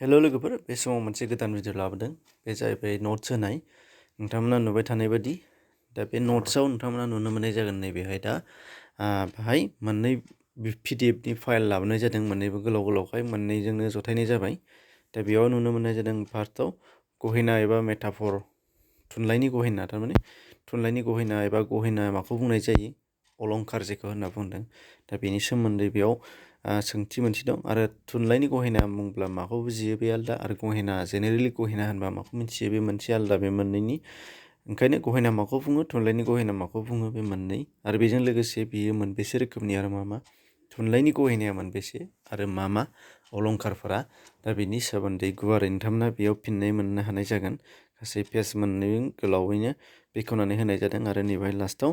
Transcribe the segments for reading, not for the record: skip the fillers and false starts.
Hello लोगोफोर बे समाव मोनसे गोदान भिडिअ लाबोदों बे जाहैबाय नोट्स होनाय नोंथांमोना नुबाय थानाय बायदि दा बे नोट्सआव नोंथांमोना नुनो मोननाय जागोन नैबेहाय दा बाहाय मोननै पीडीएफ नि फाइल लाबोनाय जादों मोननैबो गोलाव गोलावखाय मोननैजोंनो जथायनाय जाबाय दा बेयाव नुनो मोननाय जादों फार्स्टआव गहेना एबा मेटाफर थुनलाइनि गहेना थारमाने थुनलाइनि गहेना एबा गहेना माखौ बुंनाय जायो अलंकार जेखौ होनना बुंदों दा बेनि सोमोन्दै बेयाव सोंथि मोनसे दं आरो थुनलाइनि गहेना बुंब्ला माखौ बुजियो बे आलदा आरो गहेना जेनेरेलि गहेना होनबा माखौ मिथियो बे मोनसे आलदा बे मोननैनि ओंखायनो गहेना माखौ बुङो थुनलाइनि गहेना माखौ बुङो बे मोननै आरो बेजों लोगोसे बियो मोनबेसे रोखोमनि आरो मा थुनलाइनि गहेनाया मोनबेसे आरो मा अलंकारफोरा दा बेनि सोमोन्दै गुवारै नोंथांमोना बेयाव फिननाय मोननो हानाय जागोन गासै पेज मोननै गोलावैनो बेखेवनानै होनाय जादों आरो नैबेहाय लास्टआव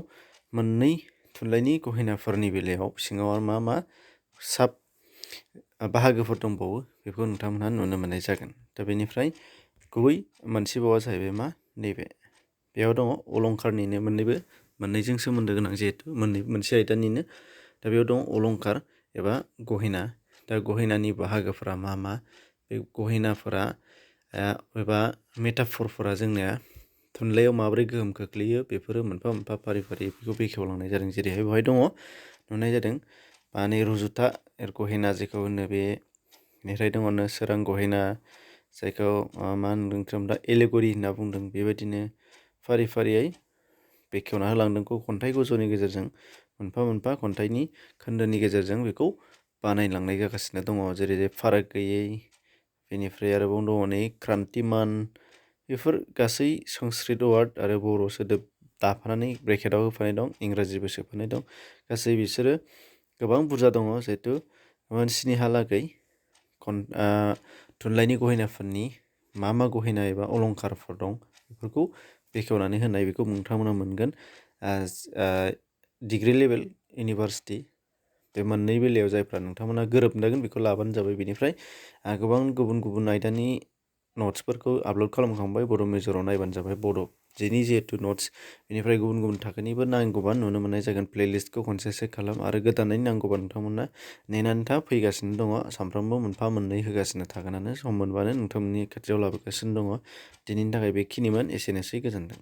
मोननै थुनलाइनि गहेनाफोरनि बेलायाव सिङाव आरो मा साब बाहागोफोर दंबावो बेखौ नोंथांमोनहा नुनो मोननाय जागोन दा बेनिफ्राय गुबै मोनसेबावा जाहैबाय नैबे बेयाव दङ अलंकारनिनो मोननैजों सोमोन्दो गोनां जिहेतु मोनसे आयदानिनो दा बेयाव दङ अलंकार एबा गहेना दा गहेनानि बाहागोफोरा मा बे गहेनाफोरा एबा मेटाफरफोरा जोंनिया थुनलाइयाव माबोरै गोहोम खोख्लैयो बेफोरो मोनफा मोनफा फारि फारि बेखौ बेखेवलांनाय जादों जेरैहाय बेवहाय दङ नुनाय जादों माने रुजुथा गहेना जेखौ होनो बे बेनिफ्राय दङ सोरां गहेना जायखौ मा होनदों दा एलेगरि होनना बुंदों बेबायदिनो फारि फारियै बेखेवना होलांदोंखौ खन्थाइ गजलनि गेजेरजों मोनफा मोनफा खन्थाइनि खोन्दोनि गेजेरजों बेखौ बानायलांनाय जागासिनो दङ जेरै फाराग गैयै बेनिफ्राय आरोबाव दङ नै क्रान्तिमान बेफोर गासै संस्कृत वार्ड आरो बर' सोदोब दाफानानै ब्रेकेटाव होफानाय दं इंराजिबो सोफानाय दं गासै बिसोरो गोबां बुरजा दङ जिहेतु मोनस्निहालागै थुनलाइनि गहेनाफोरनि मा गहेना एबा अलंकारफोर दं बेफोरखौ बेखेवनानै होनाय बेखौ नोंथांमोना मोनगोन डिग्री लेभेल इउनिभार्सिटि बे मोननै बेलायाव जायफ्रा नोंथांमोना गोरोबनांगोन बेखौ लाबानो जाबाय बेनिफ्राय गोबां गुबुन गुबुन आयदानि नोट्सफोरखौ आपल'ड खालामखांबाय बड' मेजराव नायबानो जाबाय बड' जिनि जिहेतु नोट्स बेनिफ्राय गुबुन गुबुन थाखोनिबो नांगौबा नुनो मोननाय जागोन प्लेलिस्टखौ खनसे चेक खालाम आरो गोदानै नांगौबा नोंथांमोना नेनानै था फैगासिनो दङ सानफ्रामबो मोनफा मोननै होगासिनो थागोनानो सम मोनबानो नोंथांमोननि खाथियाव लाबोगासिनो दङ दिनैनि थाखाय बेखिनिमोन एसेनोसै गोजोन्थों।